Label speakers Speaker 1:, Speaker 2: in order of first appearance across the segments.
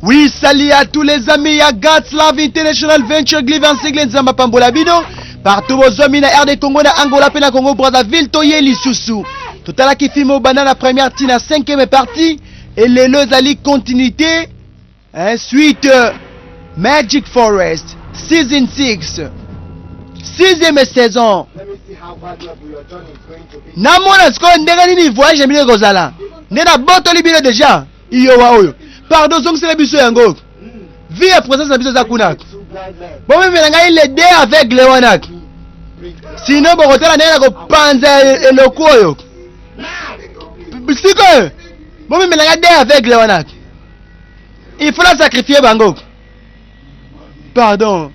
Speaker 1: Oui, salut à tous les amis ya God's Love International Venture Glive Sigle Nzambe apambola bino partout bozwami na RD Congo na Angola pe na Congo Brazzaville toye lisusu totalaki film oyo banda na première ti na cinquième partie et lelo ezali continuité hein, suite Magic Forest season 6 sixième saison namona sikoyo ndenge nini voyage na bino ekozala nde nabotoli bino deja iyowa oyo pardon zongisela biso yango vie ya présence na biso eza kuna bomemela ngai le de aveugle wana sino bokotala ndenge na kopanza eloko oyo sikoyo bomemela ngai de aveugle wana il faut la sacrifier bango pardon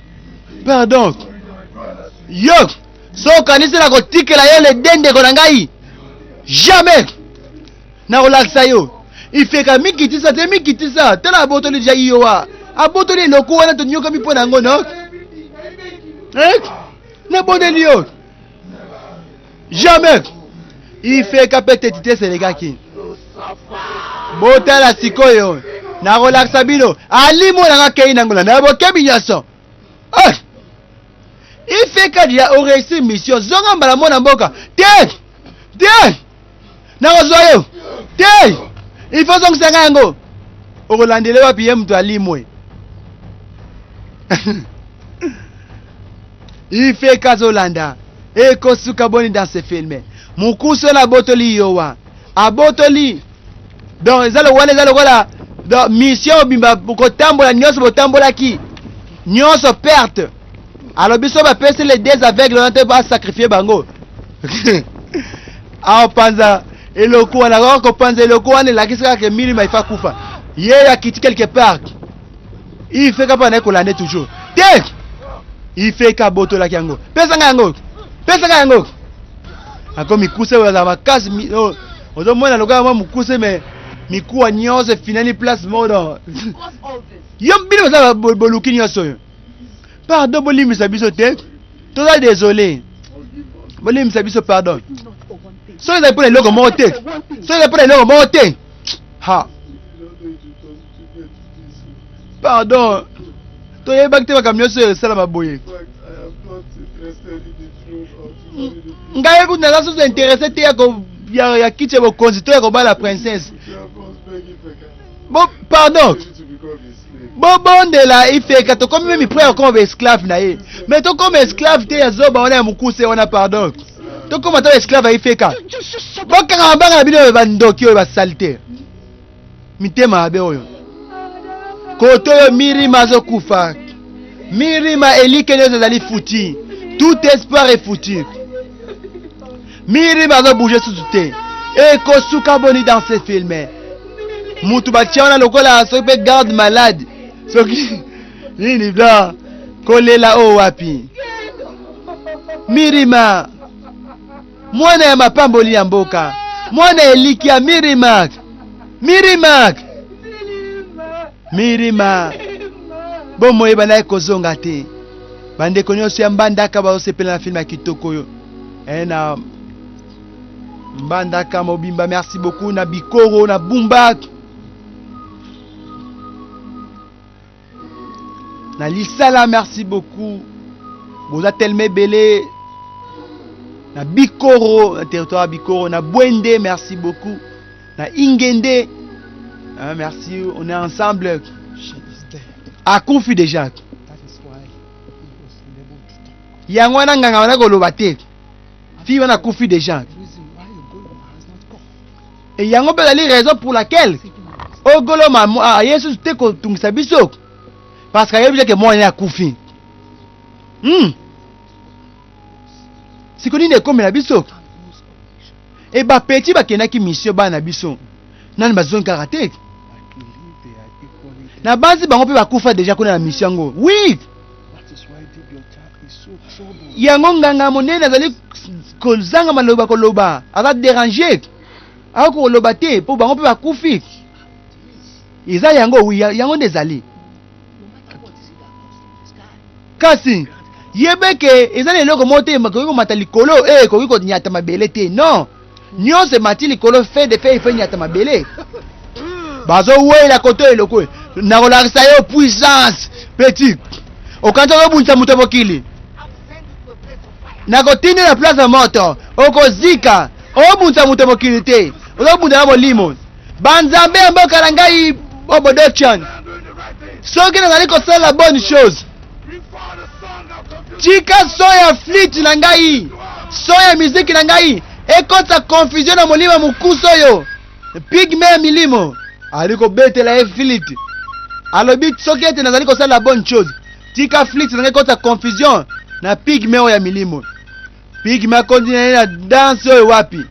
Speaker 1: pardon yo so okanisi na kotikela yo le de ndeko na ngai jamais Nakolakisa yo. Ifeka mikitisa te mikitisa. Tala abotoli deja iyowa. Abotoli eloko wana tonyokami mpo na yango no. Eh? Nabondeli yo. Jamais. Ifeka mpe tetite eselekaki. Botala sikoyo. Nakolakisa bino. Alimo nanga akei nango na bokebi nyonso. Ah! Ifeka deja oreussi mission. Zonga mbala mwana mboka. Te! Te! Nakozwa yo te il faut ozongisa ngai yango okolandele wapi ye moto alimwe ifeka azolanda ekosuka boni dans ce film mokusu wana abotoli yowa abotoli donc eza wana eza lokola donc mission obimba kotambola nyonso botambolaki nyonso perte Alors biso bapesi les deux aveugles wana te basacrifie bango aopanza eloko wana akoka kopanza eloko wana elakisi kaka ke milima ifa kufa ye akiti quelque part ife kapa naye kolande toujours te ife kabotolaki yango pesa ngai yango pesa ngai yango ako mikuse oyo azala makasi oh, ozomona lokola mwa mokuse me mikuwa nyonso efinani place moko don yo bino boza boluki nyonso oyo Pardon bolimbisa biso te. Toza désolé. Bolimbisa biso pardon. Soki ezali mpona eloko moko te. Soki ezali mpona eloko moko te. Ha. Pardon. Toyebaki te makambo nyonso oyo esalama boye. Ngai kutu naza susu intéressé te ya, ya, ya kiti ya bokonzi to ya kobala princesse. Bo, pardon. Bobondela ifeka tokomi meme près ya kokoma ba esclave na ye mais tokoma esclave te ya zoba wana ya mokuse wana pardon tokoma ta esclave ya ifeka bokanga mabanga na bino bandoki oyo basalite mitema mabe oyo koto oyo mirima azokufa mirima elike nyonso ezali futi tout espoir est foutu Mirima azo bouger susu te. Ekosuka boni dans ce film. Mutu batia wana lokola soki pe garde malade. Soki nini bla kolela oyo wapi? Mirima mwana ya mapamboli ya mboka, mwana elikia Mirima, Mirima, Mirima, bomoi ebandaki kozonga te. Bandeko nyonso ya Mbandaka bazosepela na film ya kitoko oyo. Eh, na Mbandaka mobimba, merci beaucoup na Bikoro, na Bumba, na Lisala, merci beaucoup. Boza tellement ebele na Bikoro, na territoire ya Bikoro, na Bwende, merci beaucoup. Na Ingende, hein, merci, on est ensemble. Akufi déjà. Yango wana nganga wana koloba te. Fille wana akufi déjà. Et yango mpe ezali raison pour laquelle ogoloma aye susu te kotungisa biso parce que ayebi ke mwana ye akufi. Siko nini ekomela biso? E ba petit bakendaki mission bana na biso nani bazongi kaka te? Na banzi bango mpe bakufa deja kuna na mission yango. Oui! Yango nganga monene azali kozanga maloba koloba, aza deranger, akoki koloba te mpo bango mpe bakufi. Eza yango, oui, yango nde ezali. Kasi yeba ke eza na eloko moko te ekoki komata likolo e ekoki konyata mabele te. Non, nyonso emati likolo, fin de fin ifo enyata mabele. Bazowela koto eloko oyo. Nakolakisa yo puissance petit. Okanisi okobundisa moto ya mokili? Nakotinda na place ya moto, okozika. Obundisa moto ya mokili te, ozobunda na molimo. Banzambe ya mboka na ngai Obodochan, soki nazali kosala bonne chose, tika son ya flute na ngai, son ya miziki na ngai ekotisa confusion na molimo ya mokusa oyo pigme ya milimo ali kobetela ye flute. Alobi soki ete nazali kosala bonne chose, tika flute na ngai ekotisa confusion na pigme oyo ya milimo. Pigme akondi na ye na danse oyo wapi?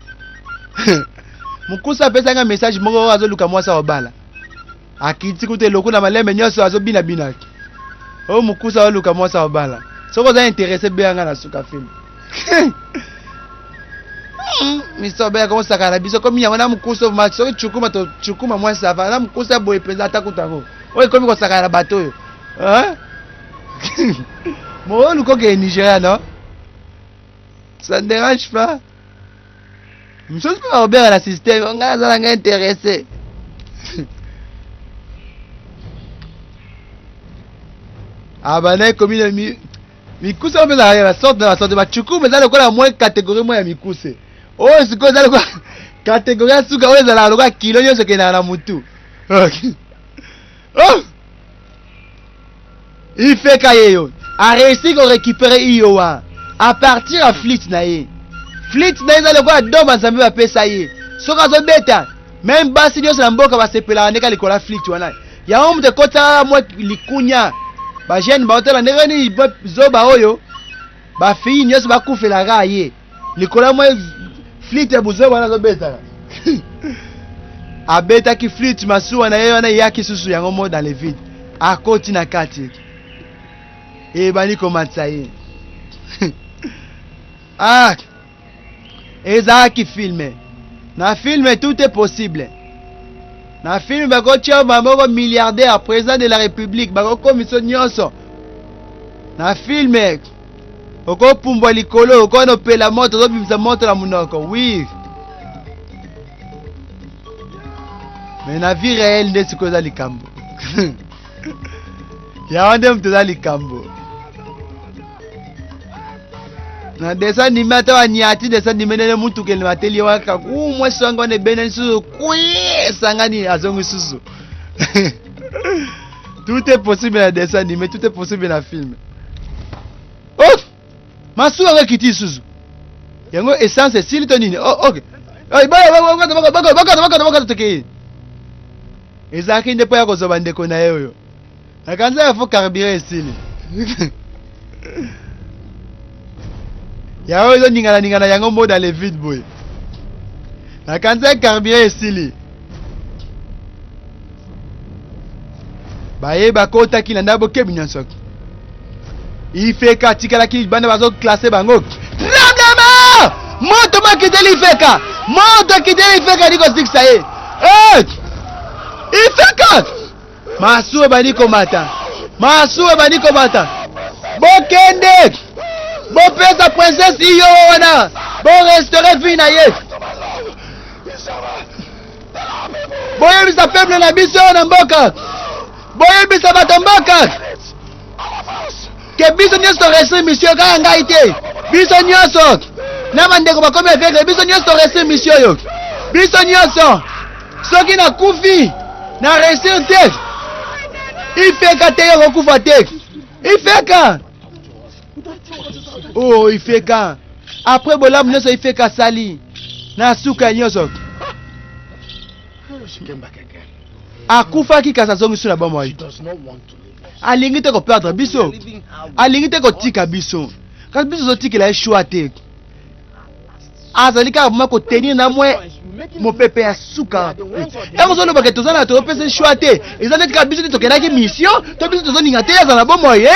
Speaker 1: Mokusa apesa nga message moko oyo azoluka mwasi akobala. Akiti kutu eloko na malembe nyonso azobina bina. Oyo mokusa azoluka mwasi akobala. Soki oza interesse benga nga na suka film. Mister Obeya komosaka na biso komi yango na mokusa ma soki chukuma to chukuma mwasi ava na mokusa boye mpenza ata kutu yango oyo ekomi kosakana na bato oyo. Hein? Moyo lukoke Nigeria non? Ça ne dérange pas. Mosusu mpe bakobela na système ngai naza na ngai intéressé. Abana ekomi na mikuse oyo mpe ezalaka ya basorte na basorte bacukumu eza lokola mwa catégorie mwa ya mikuse oyo sikoyo eza lokola catégorie ya suka oyo ezalaka lokola kilo nyonso ekendaka na mutu. Oh! Ifeka yeyo a réussi ko récupérer Iowa à partir ya flûte na ye. Flûte na ye eza lokola don banzambe bapesa ye. Soki azobeta meme basi nyonso na mboka basepelaka ndeka likolo ya flûte wana. Yango moto ekotisaka mwa likunya. Ba jeune baotala ndenge nini zoba oyo ba fille nyonso bakufelaka ye likolo ya mwa flûte ya buzoba wana azobetaka. Abetaki flûte masuwa na ye wana eyaki susu yango mo dans le vide. Akoti na kati ebandi komatisa ye. Ah, ezalaki filme. Na filme tout est possible. Na filme bakotia moko milliardaire président de la république, bakokomisa nyonso. Na filme okopumbwa likolo, okona opela moto, ozobimisa moto na monoko. Oui. Mais na vie réelle nde sikoyo eza likambo. Yango nde moto eza likambo. Na dessin animé ata baniati dessin animé ndenge mutuka elemateli ye wana ku mwasi wango wana ebendani susu kwi esangani azongi susu. Tout est possible na dessin animé, tout est possible na film. Oh! Masuwa yango ekiti lisusu. Yango essence esili to nini? Oh, okay. Ay, baya, bakata, bakata, bakata, bakata, bakata, tokei. Ezalaki nde mpo ya kozwa bandeko na ye oyo. Nakanisa ya fo carburant esili. Yango ezoningana ningana yango mbo dans le vide boye. Nakanisa carburant esili. Baye bakotaki na ndako bokebi nyonso. Ifeka atikalaki libanda bazo classe bango. Tremblement! Moto makiteli Ifeka! Moto akiteli Ifeka niko zikisa ye. Eh! Ifeka! Masuwa ebandi komata. Masuwa ebandi komata. Bokende! Bopesa princesse iyo wana. Bo restaurer vie na ye. Boyebisa peuple na biso na mboka. Boyebisa bato mboka. Ke biso nyonso to réussir mission kaka ngai te. Biso nyonso na bandeko bakomi aveugle, biso nyonso to réussir mission oyo. Biso nyonso soki nakufi na réussir te, ifeka te, yo kokufa te, ifeka. Oh, ifeka après bolamu nyonso ifeka asali na suka ya nyonso akufaki, kasi azongi su na bomoi. Alingi te koperdre biso, alingi te kotika biso, kasi biso tozotikela ye shwa te. Azali kaka vraiment kotenir na mwe mopepe ya suka. Ntango ozolobaka toza na tozopesa shwa te, eza neti kaka biso nde tokendaki mission to biso tozoninga te azala na bomoi.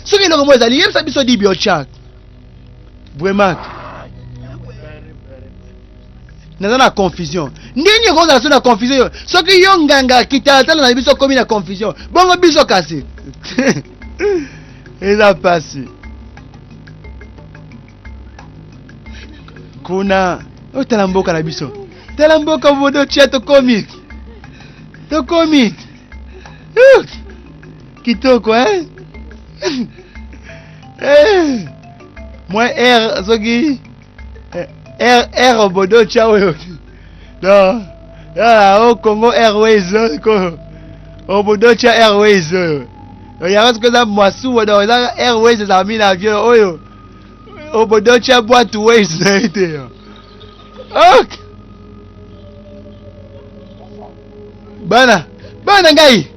Speaker 1: Soki eloko moko ezali, yebisa biso di biochak. Vraiment naza na confusion. Ndenge ekozala so na confusion yo soki yo nganga kitalatala na biso okomi na confusion bongo biso kasi eza pasi kuna. Otala mboka na biso, tala mboka bodo tia, tokomi, tokomi. Kitoko hein? Eh, mwa air soki eh, air air obodo tya oyo non yala o Congo Airways oyo ko obodo tya Airways oyo yango soki eza mwasuwa donc eza Airways ezala mi na avion oyo obodo tya boîte ways na ye te ok bana bana ngai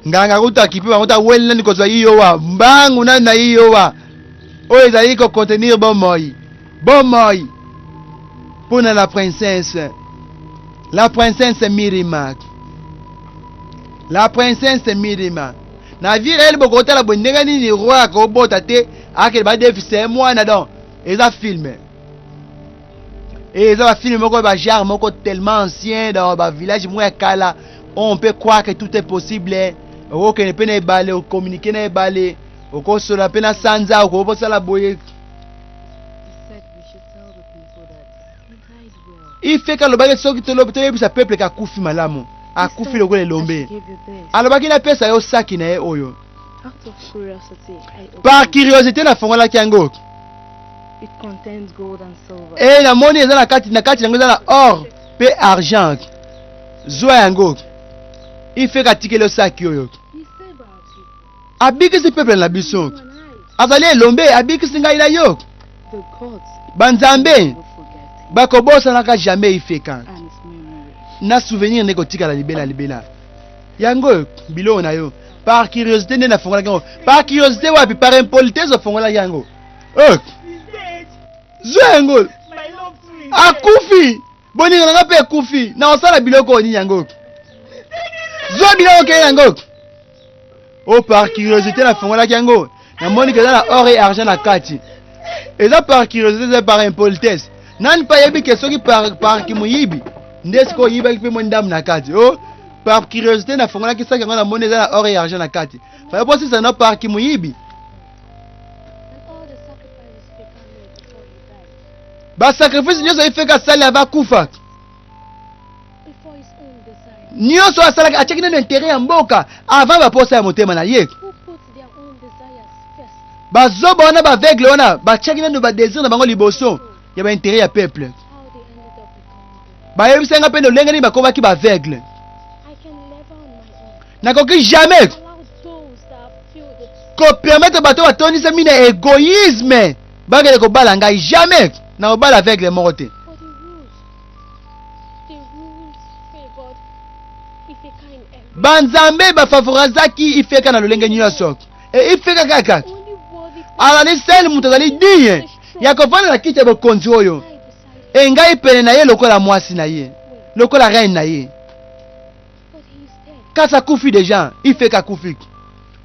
Speaker 1: nganga kutu akipe bango ta weli nani kozwa iyowa mbangu nani na iyowa oyo ezali ko contenir bomoi bomoi mpo na la princesse la princesse Mirima la princesse Mirima na vie réelle bokotala boye ndenge nini roi akobota te akende badefisa ye mwana donc eza filme Et eza ba film moko ba genre moko tellement ancien dans ba village moko ya kala on peut croire que tout est possible okokende mpe na ebale okomunike na ebale okosola mpe na sanza okoki kosala boye ifeka alobaki soki toyebisa peuple ke akufi malamu akufi lokola elombe alobaki napesa yo saki na ye oyo par curiosité nafongolaki yango e namoni eza na kati na kati yango eza na or mpe argent zwa yango ifeka atikeli yo saki oyo abikisi peuple na biso azali elombe abikisi ngai na yo banzambe bakobosanaka jamais ifeka na souvenir nde kotikala libela libela yango oyo biloko na yo par curiosité nde nafongolaki yango par curiosité wapi par impolitesse ofongolaki yango oh. zwa yango akufi boninga na nga mpe ekufi na osala biloko oyo nini yango zwa biloko okei yango o oh, par curiosité nafongolaki yango namoni ke eza na or et argent na kati eza par curiosité eza par impolitesse nani mpe ayebi ke soki par, par kimoyibi nde sikoyo oyibaki mpe mwa ndambo na kati o oh, par curiosité nafongolaki saki yango namoni eza na or et argent na kati faya bosisa na par kimoyibi basacrifice nyonso ifeka asali ava akufa nyonso asalaki atiaki nano interet ya mboka avant baposa ya motema na ye bazoba wana baaveugle wana batiaki nano badesir na bango liboso ya bainteret ya peuple bayebisa nga mpe lolenge nini bakomaki baaveugle nakoki jamais kopermettre bato batondisami na egoïsme bakende kobala ngai jamais nakobala aveugle moko te banzambe bafavorizaki ifeka na lolenge nyonso e ifeka kaka azali sel moto azali digne ya kofanda na kiti ya bokonzi oyo e ngai pene na ye lokola mwasi na ye lokola reine na ye kasi akufi deja ifeka akufi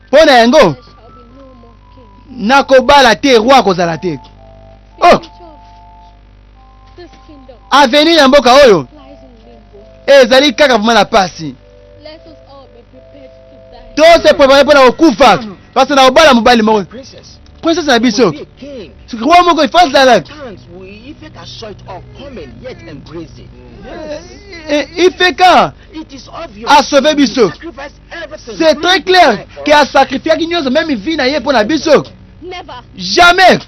Speaker 1: mpo na yango nakobala te roi akozala te oh avenir ya mboka oyo ezali kaka vraimen na pasi to se prepare mpo na kokufa parce na kobala mobali moko princesse na biso roi moko il faut azala ifeka asauve biso c'est très clair ke asacrifiaki nyonso meme vie na ye mpo na biso jamais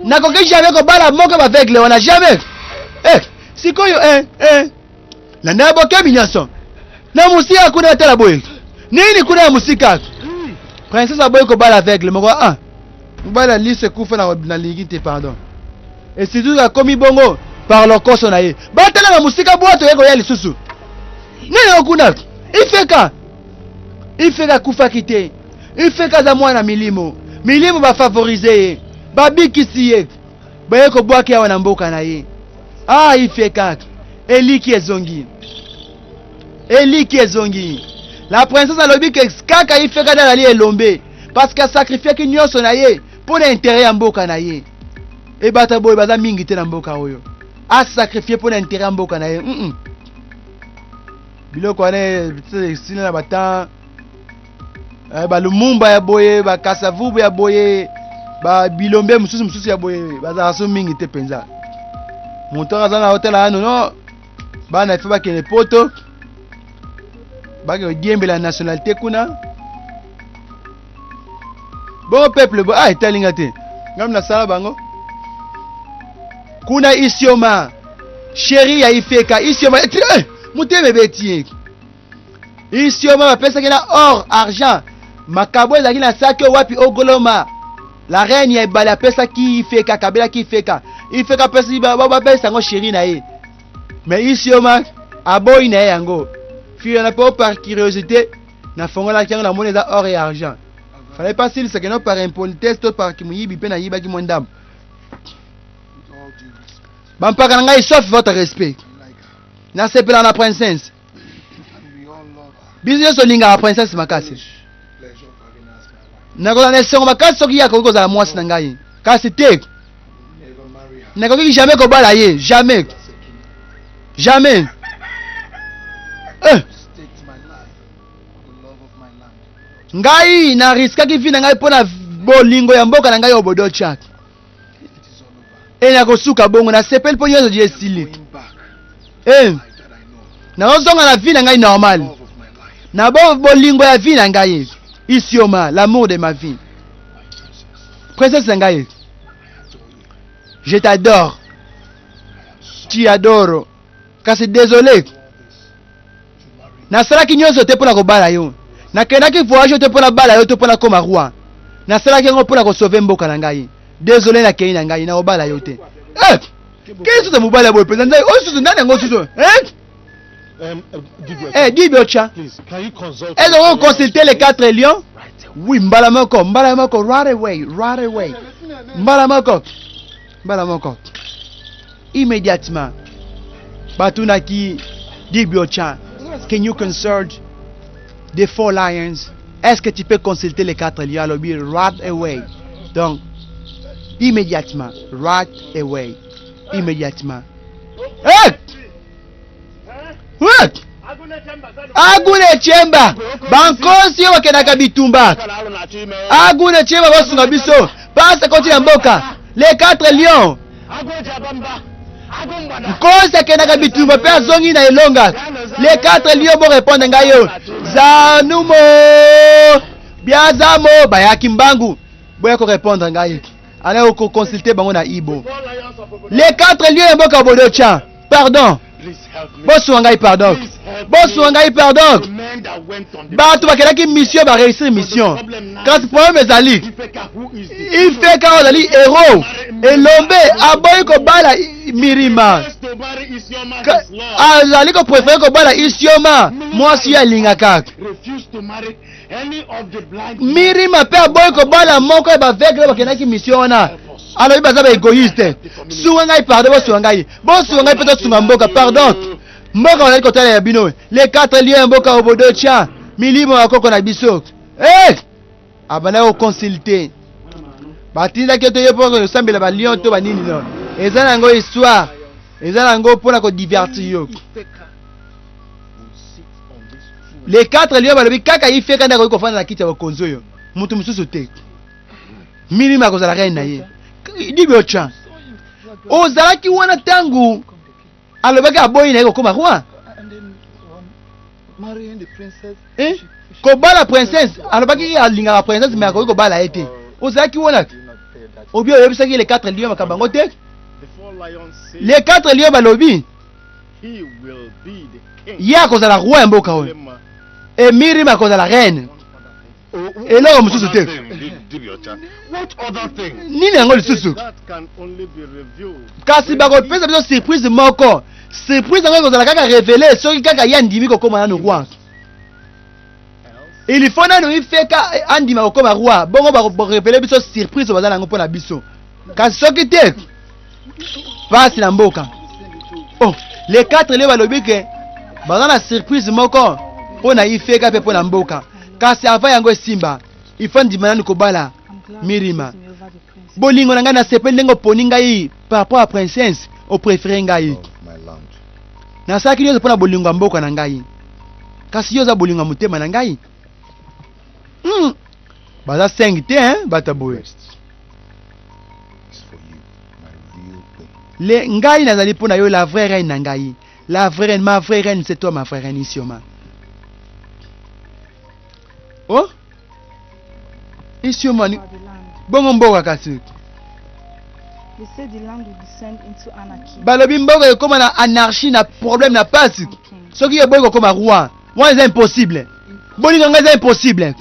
Speaker 1: nakoki jamais kobala moko baveugle wana jamais eh, sikoyo eh, eh. landa ya bokebi nyonso na mosika kuna atala boye nini kuna ya mosika princesse aboyi kobala aveugle moko ah mobali alise ekufa na nalingi te pardon et surtout akomi bongo par lokoso na ye batala na mosika bwato ye koya lisusu nini yango kuna ifeka ifeka akufaki te ifeka aza mwana milimo milimo bafavorize ye babikisi ye baye kobwaki awa na mboka na ye ah ifeka eliki ezongi eliki ezongi la princesse alobi ke kaka ifeka nde azali elombe parce que asacrifiaki nyonso na ye mpo na interet ya mboka na ye ebata boye baza mingi te na mboka oyo asacrifie mpo na interet ya mboka na ye mm -mm. biloko wana esila na batemps eh, balumumba ya boye bakasavubu ya boye babilombe mosusu mosusu ya boye bazalaka so mingi te mpenza moto aza na hotela yano no bana ifo bakende poto Bake kodiembela nationalité kuna. Bon peuple bo ah etali nga te. Ngam nasala bango. Kuna Isioma. Chérie ya Ifeka Isioma eh, eh motema ebeti ye. Isioma bapesaki na or, argent, makabo ezalaki na saki oyo wapi Ogoloma. La reine ya ebale apesaki Ifeka, akabelaki Ifeka. Ifeka apesi bapesa yango chérie na ye. Mais Isioma aboyi na ye yango. Fille wana mpe par curiosité nafongolaki yango namoni eza or et argent. Fallait pas silisa keno par impolitesse to par kimuyibi mpe nayibaki mwa ndambo. Bampaka na ngai sauf votre respect. Nasepela na princesse. Biso nyonso olingaka princesse makasi. Nakozala na esengo makasi soki ye akoki kozala mwasi na ngai. Kasi te. Nakoki jamais kobala ye, jamais. Jamais. Eh. Ngai na riskaki vie na ngai mpo na bolingo ya mboka na ngai Obodocha. E nakosuka bongo, nasepeli mpo nyonso esili. E nakozonga na vie na ngai normal. Na bo bolingo ya vie na ngai. Isioma, l'amour de ma vie. Princesse na ngai. Je t'adore. Tu adoro. Kasi désolé. Nasalaki nyonso te mpo na kobala yo. Nakendaki voyage te mpo na bala yo to mpo na koma roi. Nasalaki yango mpo na kosauve mboka na ngai. Désolé nakei na ngai nakobala yo te. Eh! Kei susu mobali ya boye mpenza nzai oyo susu nani yango susu? Eh? Eh, Dibiocha. Est-ce qu'on consulter les quatre lions? Oui, mbala moko, mbala moko, right away, right away. Mbala moko. Mbala moko. Immédiatement. Batunaki Dibiocha, can you consult the four lions? Est-ce que tu peux consulter les quatre lions? Alobi, right away. Donc, immédiatement, right away. Immédiatement. Hey! What? Agune chemba bankosi oyo bakendaka bitumba agune chemba basunga biso pasa koti na mboka les quatre lions nkosi akendaka bitumba mpe azongi na elonga les quatre lions borepondre ngai yo zanumo biazamo bayaki mbangu boya korepondre ngai ana okoconsulte bango na ibo les quatre lions ya mboka bodocha pardon bosunga ngai pardon bosunga ngai pardon bato bakendaki mission baréussir mission kasi problème ezali ifeka ozali héros elombe aboyi kobala mirima azali kopréféré kobala isioma mwasi ye alingaka Mirima mpe aboyi kobala moko ya baveugle bakendaki mission wana. Alobi baza ba egoïste. Sunga ngai pardon, bosunga ngai. Bosunga ngai mpe tosunga mboka pardon. Mboka bazali kotala ya bino. Les quatre liens ya mboka Obodocha, milimo ya koko na biso. Eh! Abandaki koconsulte. Batindaki yo to ye mpo kosambela ba lion to banini no. Eza na yango histoire. Eza na yango mpo na kodivertir yo. Les quatre lions balobi kaka Ifeka nde akoki kofanda na kiti ya bokonzi oyo, moto mosusu te. Milima akozala reine na ye. Dibi otya ozalaki wana ntango alobaki aboyi na ye kokoma roi eh? Kobala princesse, alobaki alingaka princesse mais akoki kobala ye te. Ozalaki wana obi oyebisaki les quatre lions makambo yango te. Les quatre lions balobi ye akozala roi ya mboka oyo e Miriam akozala reine. Eloko mosusu te. Nini yango lisusu? Kasi bakopesa biso surprise moko. Surprise yango ekozala kaka révélé soki kaka ye andimi kokóma nanu roi. Il faut nanu ifeka andima kokóma roi, bongo bakorevele biso surprise oyo baza na yango mpo na biso. Kasi soki te, pasi na mboka. Oh, les quatre lions balobi ke baza na surprise moko mpo na ifeka mpe mpo na mboka. Kasi avant yango esimba, il faut andima nanu kobala Mirima. Bolingo na ngai, nasepeli ndenge oponi ngai par rapport à princesse, opréféré ngai. Nasalaki nyonso mpo na bolingo ya mboka na ngai, kasi yo oza bolingo ya motema na ngai. Baza 5 te hein, bato ya boye. Le ngai nazali mpo na yo la vraie reine na ngai, la vraie reine, ma vraie reine, c'est toi ma vraie reine Isioma. Isioma ni bongo mboka kasi. Balobi mboka ekoma na anarchie na problème na pasi. Soki eboyi kokoma roi, wana eza impossible. Bolingo nga eza impossible.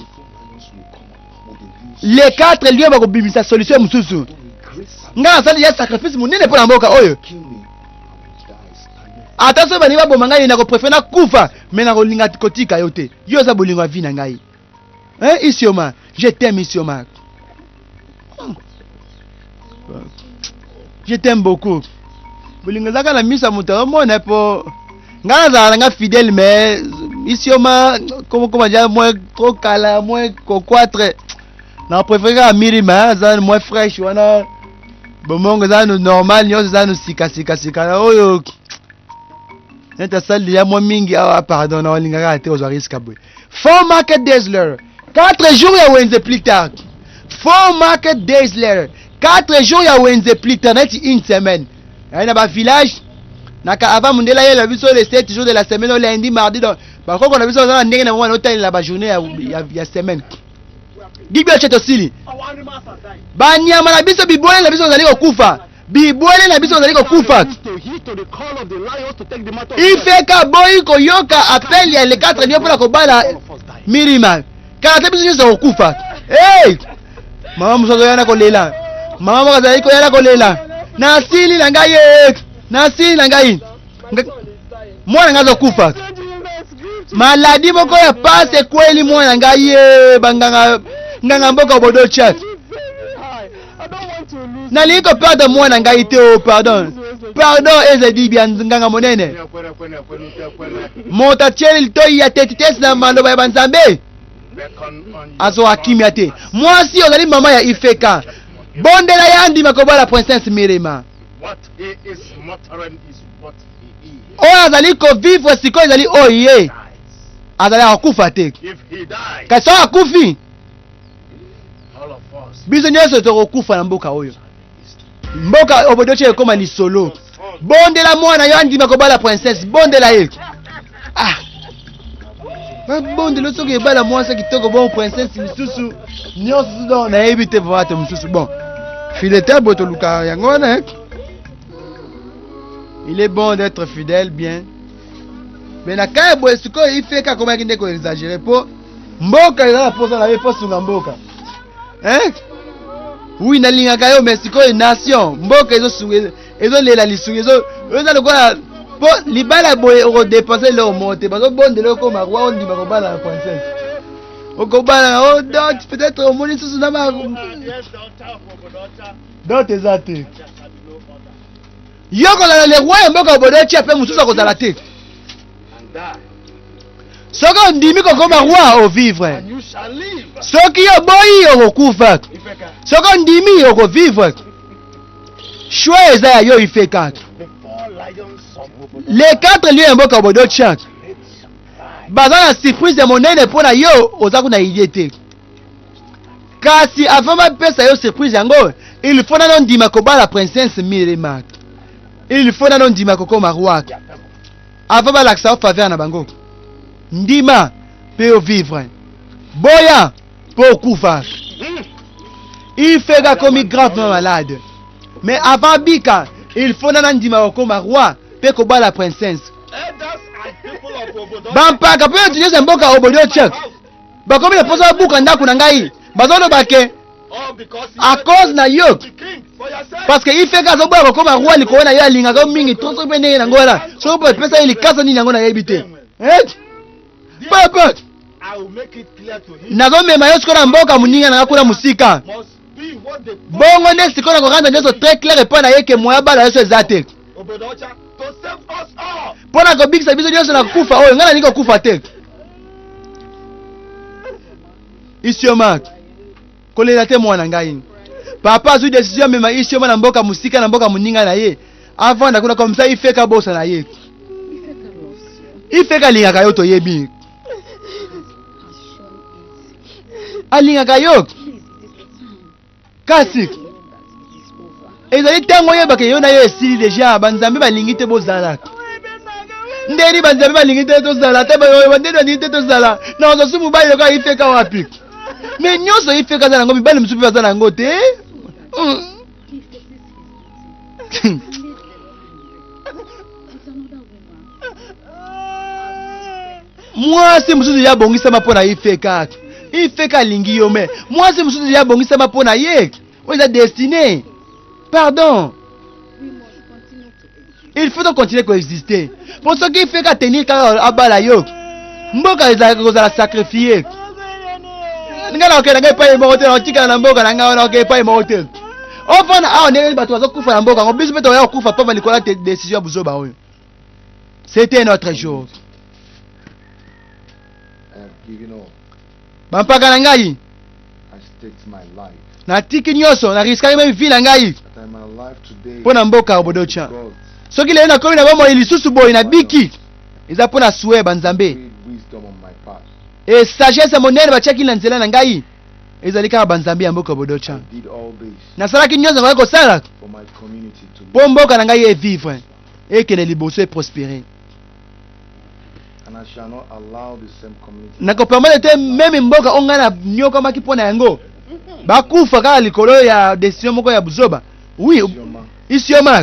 Speaker 1: Les quatre lions bakobimisa solution mosusu. Nga nasali ya sacrifice monene mpo na mboka oyo. Ata soki balingi baboma ngai nakoprefere nakufa me nakolinga kotika yo te. Yo oza bolingo ya vie na ngai. Hein, Isioma, je t'aime Isioma. Je t'aime beaucoup. Bolingo ezaka na miso ya moto azomona mpo ngai nazala na ngai fidèle mais Isioma comme comme déjà moins trop kala moins kokwatre na préféré kaka Mirima aza moins fraîche wana bomongo eza no normal nyonso eza no sika sika sika na oyo neti asali ya mwa mingi awa pardon na olingaka te ozwa risque boye. Four market days later. 4 jours ya wenze plus tard. Four market days later. 4 jours ya wenze plus tard neti une semaine. Aye na ba village naka avant mundela yela biso les 7 jours de la semaine au lundi mardi donc bakoko na biso baza na ndenge na bango otalela ba journée ya, ya, ya semaine. Bible otie tosili. Banyama na biso bibwele na biso bazali kokufa. Bibwele na biso bazali kokufa. Ifeka aboyi koyoka appel ya le 4 lion mpona kobala Mirima. Kala te biso nyonso kokufa. Hey! Mama mosusu azoya na kolela. Mama moko azali koya na kolela. Nasili na ngai ye. Nasili na ngai. Mwana ngai azokufa. Maladi moko ya pasi ekweli mwana ngai ye. Banganga nganga mboka obodo chat. Nalingi ko perdre mwana ngai te o oh, pardon. Pardon ezali bia nganga monene. Moto atieli litoi ya tetitesi na maloba ya banzambe azwaka kimia te. Mwasi ozali mama ya Ifeka, bondela ye andima kobala princesse Mirema. Oyo azali kovivre sikoyo ezali oyo ye azali akokufa te, kasi soki akufi biso nyonso tokokufa na mboka oyo mboka obodoche ekoma lisolo bondela mwana yo andima kobala princesse bondela ye ah babondela soki ebala mwasi kitoko bon princesse misusu nyonso donc nayebi te vraiment te mosusu bon fidèle boye toluka yango wana eh. Il est bon d'être fidèle bien mais na kaya boye sikoyo ifeka akomaki nde koexagere mpo mboka eza na posa na ye mpo asunga mboka hein oui nalingaka yo mais sikoyo nation mboka ezosunga ezolela lisunga ezo eza lokola mpo libala boye okodepense eloko moko te bazobondela okoma roi ondima kobala na princesse okobala o oh, dot peut-être omoni susu na ba dot eza te yo kozala le roi ya mboka obodotia mpe mosusu akozala te soki ondimi kokoma roi ovivre soki oboyi okokufa soki ondimi okovivre choix eza ya yo ifeka les quatre lieux ya mboka obodotia baza na surprise ya monene mpo na yo oza kuna idee te kasi avant bapesa yo surprise yango il faut nano ndima kobala princesse Mirema il faut nano ndima kokoma roi avant balakisa yo faveur na bango ndima mpe yo vivre boya mpo okufa ifeka akomi gravement malade mais avant bika il faut nana ndima kokoma roi mpe kobala princesse bampaka mpe bato nyonso ya mboka obodio church bakomi na mposa babuka ndako na ngai bazoloba ke à cause na yo parce que ifeka azoboya kokoma roi likolo na yo alingaka yo mingi to soki mpe ndenge nango wana soki mpe epesa ye likasa nini yango nayebi te papa nazomema yo sikoyo na mboka moninga na nga kuna mosika bongo nde sikoyo nakoranda nyonso très clair epai na ye ke moya bala nyonso eza te mpo na kobikisa biso nyonso na kufa oyo ngai nalingi kokufa te Isioma kolela te mwana ngai papa azwi decision amema Isioma na mboka mosika na mboka moninga na ye avanda kuna comme ça ifeka bosa na ye ifeka alingaka yo toyebi alingaka yo kasi ezali ntango oyebaka yo na yo esili deja banzambe balingi te bozala ndeni banzambe balingi te tozala te ndeni balingi te tozala nakozwa su mobali lokola ifeka wapi Mais nyonso ifeka aza nango, mibali mosusu mpe baza nango te. Mwasi mosusu ya abongisama mpo na ifeka. Ifeka alingi yo, mais mwasi mosusu ya abongisama mpo na ye. Oyo eza destiné. Pardon, il faut to continuer koexister, mpo soki ifeka tenir kaka abala yo, mboka ezalaka kozala sacrifié. Ngai nakokende ngai epai moko te, nakotikala na mboka na ngai wana, okende epai moko te. Ofanda awa ndenge bato bazokufa na mboka yango, biso mpe toya kokufa pamba likolo ya décision ya buzoba oyo. C'était notre jour.
Speaker 2: I have given all.
Speaker 1: Bampaka na ngai,
Speaker 2: I staked my life.
Speaker 1: Natiki nyonso, nariskaki même vie na ngai
Speaker 2: That I'm alive today.
Speaker 1: mpo na mboka Obodocha.
Speaker 2: God
Speaker 1: Soki lelo nakomi na bomoi lisusu boye, nabiki, eza mpo na suwe ya banzambe
Speaker 2: great wisdom on my path.
Speaker 1: E sagesse monene batiaki na nzela na ngai ezali kaka banzambe ya mboka Obodocha.
Speaker 2: I did all this
Speaker 1: Nasalaki nyonso nakoki kosala
Speaker 2: for my community to
Speaker 1: mpo mboka na ngai evivre, ekende liboso, eprospérer.
Speaker 2: And I shall not allow the same community.
Speaker 1: Nakopermettre te même mboka oyo ngai nanyokamaki mpo na yango bakufa kaka likolo ya décision moko ya buzoba. Oui.
Speaker 2: Isioma
Speaker 1: Isioma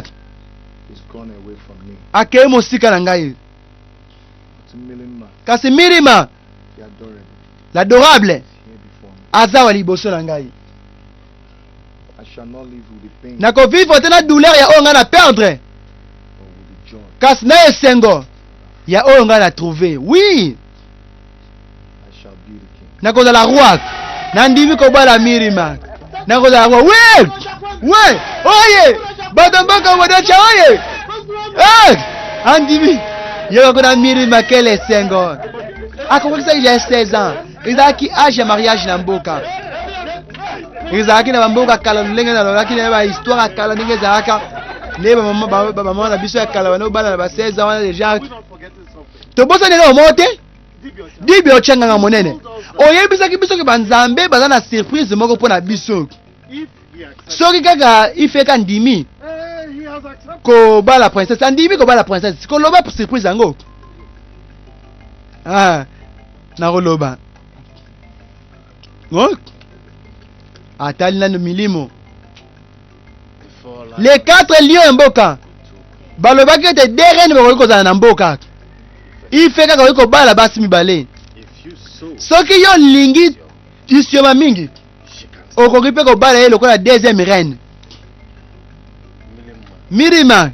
Speaker 2: is gone away from me.
Speaker 1: akei mosika na ngai.
Speaker 2: But Milima,
Speaker 1: Kasi Mirima,
Speaker 2: the adorable,
Speaker 1: l'adorable,
Speaker 2: is here before me.
Speaker 1: Aza wa liboso na ngai.
Speaker 2: I shall not live with the pain
Speaker 1: Nakovivre te na douleur ya oyo ngai na perdre,
Speaker 2: but with the joy.
Speaker 1: Kasi na esengo ya oyo ngai na trouve. Oui.
Speaker 2: I shall be the king.
Speaker 1: Nakozala roi. Nandimi kobala Mirima, nakozala roi. We we, oye bato mboka Bodocha, oye. Eh, andimi yeba kuna Mirima. Kele esengo! Akokokisaki ja 16 ans, ezalaki âge ya mariage na mboka. Ezalaki na bamboka kala, lolenge nalobaki na bahistoire ya kala, ndenge ezalaka nde bamama na biso ya kala bana obala na ba 16 ans wana déjà. Tobosani eloko moko te. Dibi otya nganga monene oyebisaki biso ke banzambe baza na surprise moko mpo na biso soki kaka Ifeka ndimi kobala princesse. Andimi kobala princesse, koloba surprise yango. Ah, nakoloba. Oh. Atali nano milimo. Les quatre lions ya mboka balobaki ete deux reines bakoki kozala na mboka. Ife kaka okoki kobala basi mibale. Soki yo olingi Isioma mingi, okoki mpe kobala ye lokola deuxième reine, Mirima.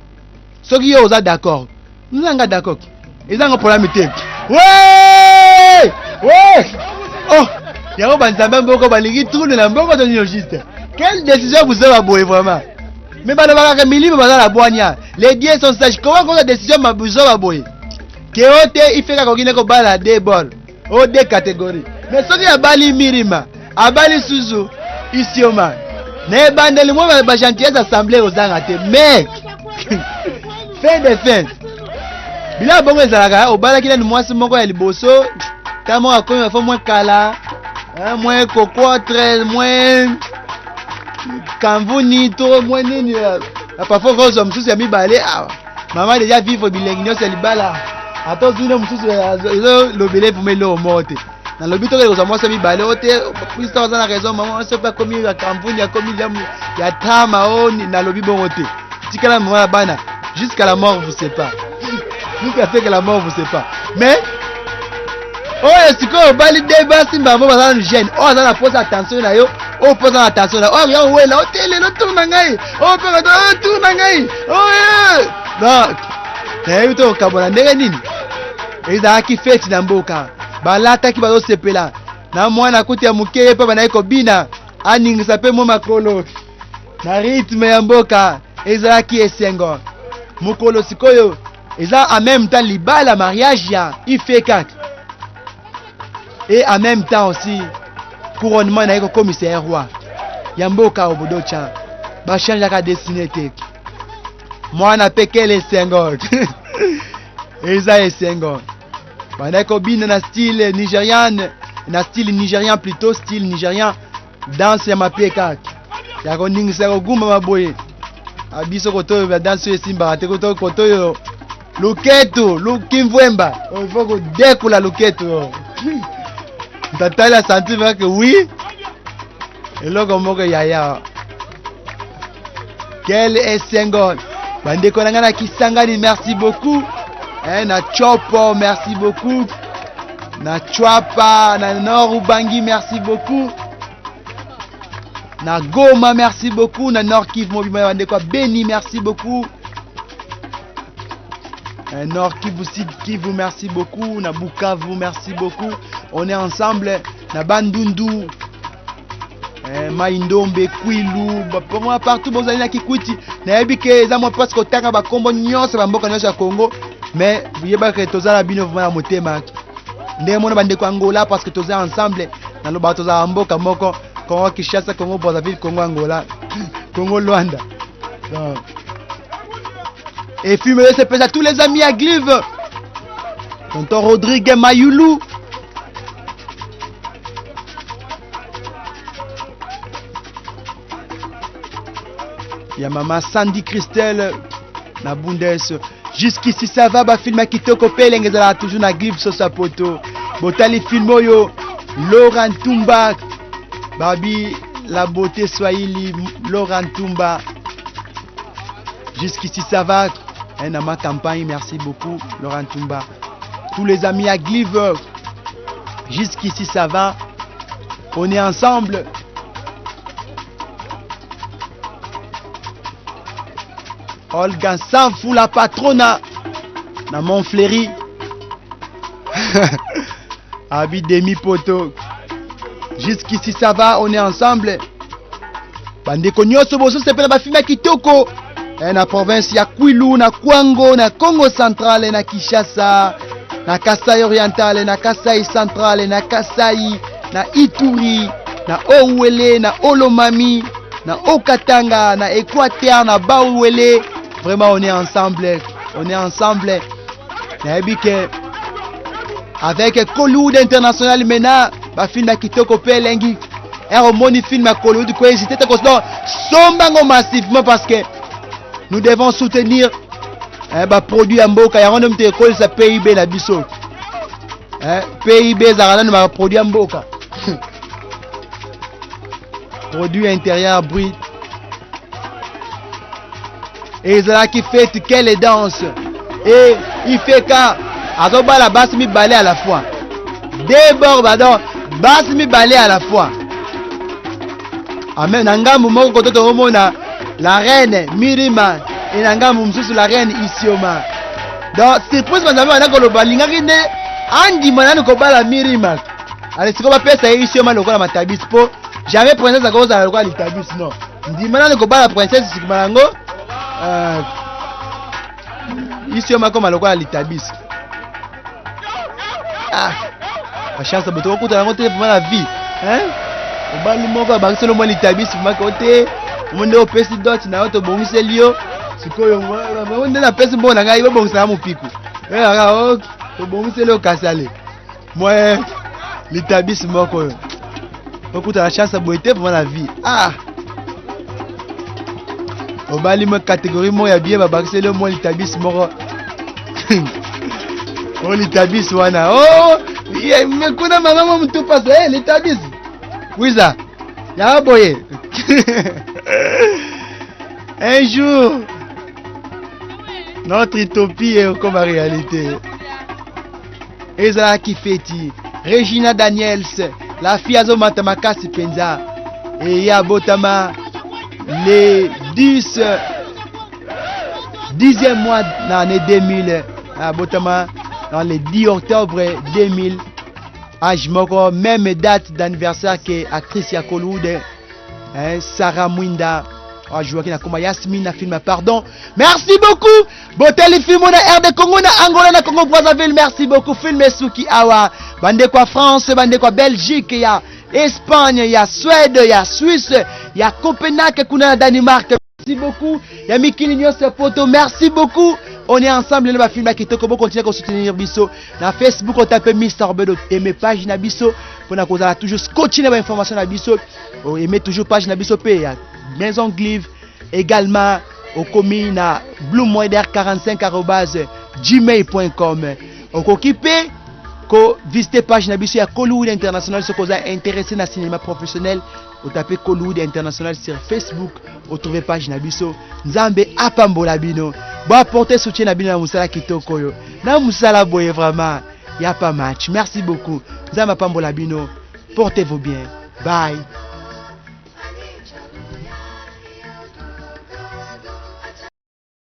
Speaker 1: Soki yo oza d'accord, nzanga d'accord, ezanga problème te. We we, oh, yango banzambe mboka balingi trouble na mboka to nini juste? Quelle décision buzoba boye vraiment? Mais balobaka milimo baza na bwanya, les dieux sont sages. Comment koza décision ma buzoba boye ke o te, Ife kaka okinde kobala deux bol o deux catégories? Mais soki abali Mirima, abali susu Isioma, na ebandeli mwa bagentillesse assemblée ozanga te, mais fin de fin biloko bongo ezalaka. Obalaki nani mwasi moko ya liboso, ta moko akomi bafo mwa kala, mwa kokotre, mwa kamvuni to mwa nini, parfois kozwa mosusu ya mibale awa. Mama déjà vivre bilengi nyonso ya libala, ata ozwi nde mosusu, ezolobela evuma eloko moko te. Nalobi tokende kozwa mwasi ya mibale o te. Krista aza na raison. Mama mwasi mpe akomi ya kamvuni, akomi ya tama o. Nalobi bongo te. Tikala mama ya bana jusqu'à la mort vous sépare, jusqu'à ce que la mort vous sépare. Mais oyo sikoyo obali de basi mbambo baza nanu jeune, oyo aza na posa attention na yo, oyo mposa na attention na oyo ya owela ote lelo tour na ngai, oyo mpe oyo tour na ngai oyo. Donc nayebi te kokabola ndenge nini. Ezalaki feti na mboka, balataki, bazosepela na mwana kuti ya moke, ye mpe bandaki kobina, aningisa mpe mwa makolo na rythme ya mboka. Ezalaki esengo. Mokolo sikoyo eza en même temps libala, mariage ya Ifeka et en même temps aussi couronnement na ye, kokomisa ye roi ya mboka Obodocha. Bachangeaka destinée te. Mwana mpe kele esengo, eza esengo. Bandaki kobina na style nigériane, na style nigérian plutôt, style nigérian, danse ya mapeka ya koningisa, kogumbama boye. Biso koto oyo badanse oyo esimbaka te. Koto koto oyo luketu lukimvwemba, il faut kodekula luketu. Ntatali asanti que oui. Eloko moko yaya. Quel esengo. Bandeko na nga na Kisangani, merci beaucoup. Eh, na Chopo, merci beaucoup. Na Chwapa, na Nord Ubangi, merci beaucoup. Na Goma, merci beaucoup. Na Nord Kivu, mobima ya bandeko ya Beni, merci beaucoup. Eh, Nord Kivu, Sud Kivu, merci beaucoup. Na Bukavu, merci beaucoup. On est ensemble. Na Bandundu, eh, Mai Ndombe, Kwilu, ba partout bozali na Kikwiti. Nayebi ke eza mwa mpasi kotanga bakombo nyonso ba mboka nyonso ya Congo, mais yebaka ke toza na bino vraiment na motema. Ndenge mona bandeko Angola parce que toza ensemble. Naloba tozala mboka moko, Congo Kinshasa, Congo Brazzaville, Congo Angola, Congo Luanda. Donc, et film c'est à tous les amis à Glive. Tonton Rodrigue Mayulu. Ya mama Sandy Christelle na Bundes. Jusqu'ici ça va ba film ya kitoko pe elenge ezalaka toujours na Glive Sosa Poto. Botali film oyo Laurent Tumba Babi la beauté Swahili Laurent Tumba. Jusqu'ici ça va. Hein, dans ma campagne, merci beaucoup Laurent Tumba. Tous les amis à Glive. Jusqu'ici ça va. On est ensemble. Olga Sanfou la patrona na Montfleury. Abi Demi Poto. Jusqu'ici ça va, on est ensemble. Bandeko nyonso bozosepela ba film ya kitoko eh, na province ya Kwilu, na Kwango, na Congo Central, na Kinshasa, na Kasai Oriental, na Kasai Central, na Kasai, na Ituri, na Owele, na Olomami, na Okatanga, na Équateur, na Bauwele. Vraiment on est ensemble, on est ensemble. Nayebi ke avec Kollywood International mena ba film ya kitoko pe elengi. Ere omoni film ya Kollywood ko hésiter te ko somba ngo massivement parce que nous devons soutenir eh, ba produit ya mboka yango nde moto ekolisa PIB na biso. Eh, PIB ezalaka nanu ba produit ya mboka. Produit intérieur brut. Ezalaki fête, quelle danse. Et il fait ka azobala basi mibale à la fois. Deux bords badon basi mibale à la fois. Amen. Na ngambu moko koto tokomona la reine Mirima et na ngambu mosusu la reine Isioma. Donc surprise banzambe banda koloba alingaki nde andima nani kobala Mirima. Ale sikoyo bapesa ye Isioma lokola matabisi po jamais princesse akozala lokola litabisi non. Ndima nani kobala princesse sikima yango Isioma koma lokola litabisi. Ah, bachance boto okutana yango te vraiment la vie hein? Obali moko abakiseli mwa litabisi vraiment ko te omo nde opesi dot na yo tobongiseli yo sikoyo nde napesi mbongo na ngai bobongisaka mopiku tobongiseli yo kasale mwa litabisi moko oyo okutana chance boye te vraiment la vie. Ah, obali mwa catégorie moko ya bien babakiseli yo mwa litabisi moko o litabisi wana o me kuna mama mo mutu pasa e litabisi wiza ya boye. Un jour notre utopie est comme réalité. Ezalaki feti. Regina Daniels la fille azomata makasi mpenza eye abotama le 10 10e mois na année 2000, abotama dans le 10 octobre 2000, âge moko même date d'anniversaire que actrice ya Kollywood hein, Sarah Mwinda ajouaki na koma Yasmine na film Pardon. Merci beaucoup. Botali film na RD Congo, na Angola, na Congo Brazzaville, merci beaucoup. Film esuki awa. Bandeko ya France, bandeko ya Belgique, ya Espagne, ya Suède, ya Suisse, ya Copenhague kuna na Danemark, merci beaucoup. Ya mikili nyonso ya poto, merci beaucoup. On est ensemble na bafilm ya kitoko. Bokontinue kosoutenir biso na Facebook, otape Mr Bedo, aime page na biso mpona kozala toujours scotché na bainformation na biso. Aime toujours page na biso mpe ya Maison Glive. Également okomi na bluemoider45@gmail.com, okoki mpe Ko visiter page na biso ya Kollywood International soki oza intéressé na cinéma professionnel, otape Kollywood International sur Facebook, otrouve page na biso. Nzambe apambola bino, boapporte soutien na bino na mosala kitoko oyo, na mosala boye vraiment ya pas match. Merci beaucoup, Nzambe apambola bino, portez-vous bien, bye.